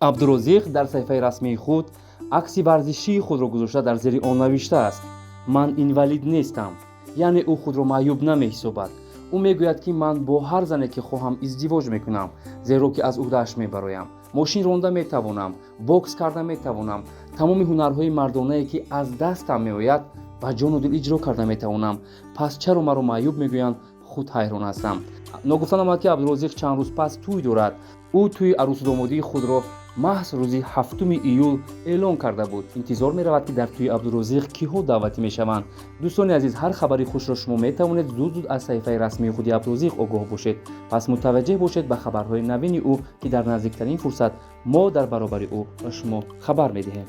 Абдурозиқ дар саҳифаи расмии худ акси варзишии худро гузошта, дар зери он навиштааст: «Ман инвалид нестам». Яъне ӯ худро маъюб намеҳисобад. Ӯ мегӯяд, ки ман бо ҳар зане ки хоҳам, издивоҷ мекунам, зеро ки аз уҳдааш мебароям. Мошин ронда метавонам, бокс карда метавонам, тамоми ҳунарҳои мардонае, ки аз дастам меояд, ба ҷону дил иҷро карда метавонам. Пас чаро маро маъюб мегӯянд? Худ ҳайрон ҳастам. Ногуфта намояд, ки Абдурозиқ чанд рӯз пас тӯй дорад. Ӯ тӯи арӯсудомодии худро маҳз рӯзи 7 июл эълон карда буд. Интизор меравад, ки дар тӯи Абдурозиқ киҳо даъватӣ мешаванд. Дӯстони азиз, ҳар хабари хушро шумо метавонед зуд зуд аз саҳифаи расмии худи Абдурозиқ огоҳ бошед. Пас мутаваҷҷеҳ бошед ба хабарҳои навини ӯ, ки дар наздиктарин фурсат мо дар баробари ӯ ба шумо хабар медиҳем.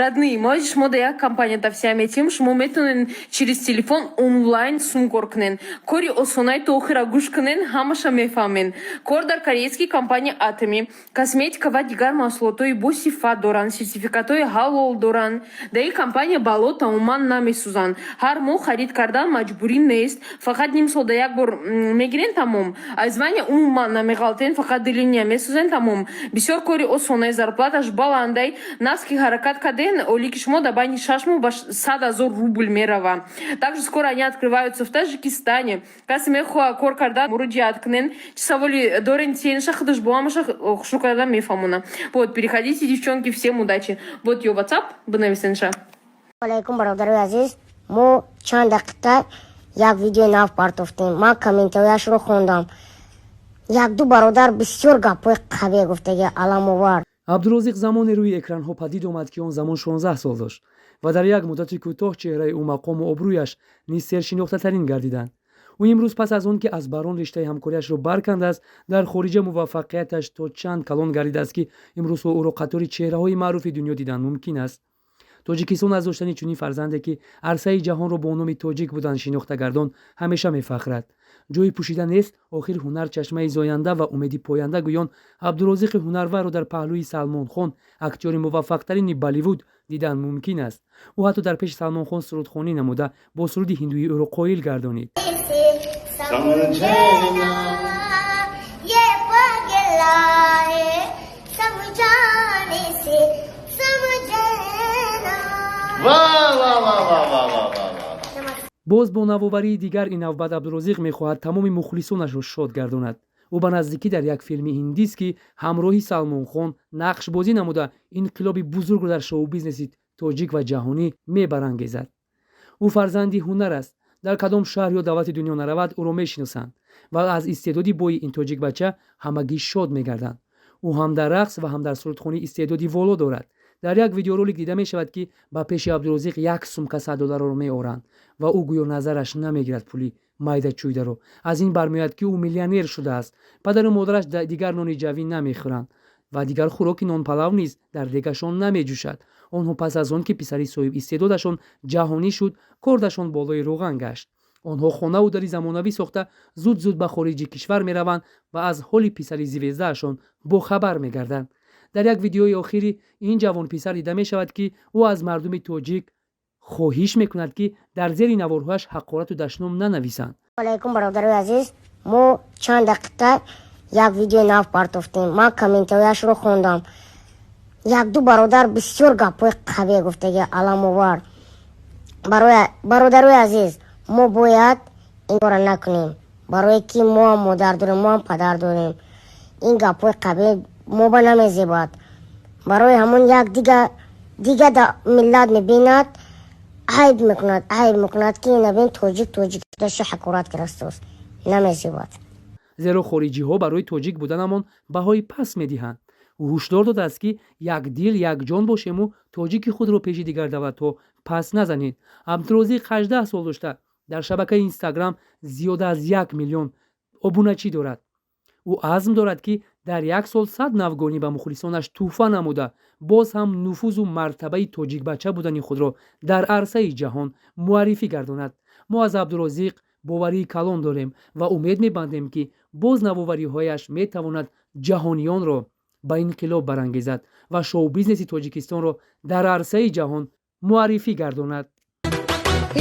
Родные, мо шумо да як компания тавсия метиҳем. Шумо метавонед через телефон онлайн сум кор кунед. Кори осонай, то охира гӯш кунед, ҳамаша мефаҳмед. Кор дар корейский компания Атоми. Косметика ва дигар маҳсулотҳои босифат доранд, сертификатҳои ҳалол доранд. Дар ин компания бало тамоман намесӯзанд. Ҳар моҳ харид кардан маҷбурӣ нест, фақат ним сол да як бор мегирен, тамом. Аз звания умуман намеғалтен, фақат длинная месӯзен, тамом. Бисёр кори осонай, зарплаташ баландай. Наски ҳаракат карден, олики шумо дар байни 6 моҳ ба 100 000 рубл мерава. Также скоро они открываются в Таджикистане. Касе мехоҳад кор кардан, муроҷиат кунен. Чӣ саволи дорен, тенша худаш бо ҳамаша хушрӯ кардан мефаҳмона. Вот, переходите, девчонки, всем удачи. Вот её WhatsApp, бинависенша. Алайкум, бародарои азиз. Мо чанд дақиқа як видеои нав партофтем. Ман комментарияшро хондам. Якду бародар бисёр гапҳои қабеҳ гуфтаги, аламовар. Абдурозиқ замоне рӯи экранҳо падид омад, ки он замон 16 сол дошт ва дар як муддати кӯтоҳ чеҳраи ӯ, мақому обрӯяш низ сершинохтатарин гардиданд. Ӯ имрӯз, пас аз он ки аз Барон риштаи ҳамкориашро баркандааст, дар хориҷа муваффақияташ то чанд калон гардидааст, ки имрӯзҳо ӯро қатори чеҳраҳои маъруфи дунё дидан мумкин аст. Тоҷикистон аз доштани чунин фарзанде, ки арсаи ҷаҳонро бо номи тоҷик будан шинохта гардон, ҳамеша мефахрад. Ҷои пӯшида нест, охир ҳунар чашмаи зоянда ва умеди поянда гӯён, Абдурозиқи ҳунарварро дар паҳлӯи Салмонхон, актёри муваффақтарини Болливуд, дидан мумкин аст. Ӯ ҳатто дар пеши Салмонхон сурудхонӣ намуда, бо суруди ҳиндуӣ ӯро қоил гардонид. समझना ये पगला है, समझाने से समझना। वाह वाह वाह वाह वाह वाह वाह वाह! Боз бо навоварии дигар ин навбат Абдурозиқ мехоҳад тамоми мухлисонашро шод гардонад. Ӯ ба наздикӣ дар як филми ҳиндист, ки ҳамроҳи Салмонхон нақшбозӣ намуда, инқилоби бузургро дар шоу-бизнеси тоҷик ва ҷаҳонӣ мебарангезад. Ӯ фарзанди ҳунар аст. Дар кадом шаҳр ё давлати дунё наравад, ӯро мешиносанд ва аз истеъдоди бои ин тоҷикбача ҳамагӣ шод мегарданд. Ӯ ҳам дар рақс ва ҳам дар сурудхонӣ истеъдоди воло дорад. Дар як видеоролик дида мешавад, ки ба пеши Абдурозиқ як сумка 100 долларро меоранд ва ӯ гӯё назараш намегирад пули майда чӯйдаро. Аз ин бармеояд, ки ӯ миллионер шудааст. Падару модараш дигар нони ҷавӣ намехӯранд ва дигар хӯроки нонпалав низ дар дегашон намеҷӯшад. Онҳо пас аз он ки писари соҳиб истеъдодашон ҷаҳонӣ шуд, кордашон болои рӯған гашт. Онҳо хонаву дари замонавӣ сохта, зуд зуд ба хориҷи кишвар мераванд ва аз ҳоли писари звездаашон бохабар мегарданд. Дар як видеои охири ин ҷавонписар дида мешавад, ки ӯ аз мардуми тоҷик хоҳиш мекунад, ки дар зери наворҳояш ҳақорату дашном нанависанд. Алайкум, бародарои азиз. Мо чанд дақиқа як видеои нав партофтем. Ман комментарияшро хондам. Якду бародар бисёр гапҳои қабеҳ гуфтаги, аламовар. Бародарои азиз, мо бояд ин кора накунем, барое ки мо ҳам модар дорем, мо ҳам падар дорем. Ин гапҳои қабеҳ мо ба намезебад. Барои ҳамон як дига миллат мебинад, айб мекунад, айб мекунад, ки набин, тоҷик тоҷик даша ҳақорат кардастааст, намезебад. Зеро хориҷиҳо барои тоҷик буданамон баҳои паст медиҳанд. Ӯ ҳушдор додааст, ки як дил, як ҷон бошему тоҷики худро пеши дигар давлатҳо пас назанед. Абдурозиқ 18 сол дошта, дар шабакаи Инстаграм зиёда аз 1 миллион обуначӣ дорад. Ӯ азм дорад, ки дар як сол 100 навгонӣ ба мухлисонаш тӯҳфа намуда, боз ҳам нуфузу мартабаи тоҷикбача будани худро дар арсаи ҷаҳон муаррифӣ гардонад. Мо аз Абдурозиқ боварии калон дорем ва умед мебандем, ки боз навовариҳояш метавонад ҷаҳониёнро ба инқилоб барангезад ва шоу-бизнеси Тоҷикистонро дар арсаи ҷаҳон муаррифӣ гардонад.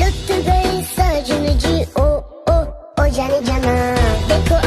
लुट गई सजन जी, ओ ओ ओ जाने जाना, देखो।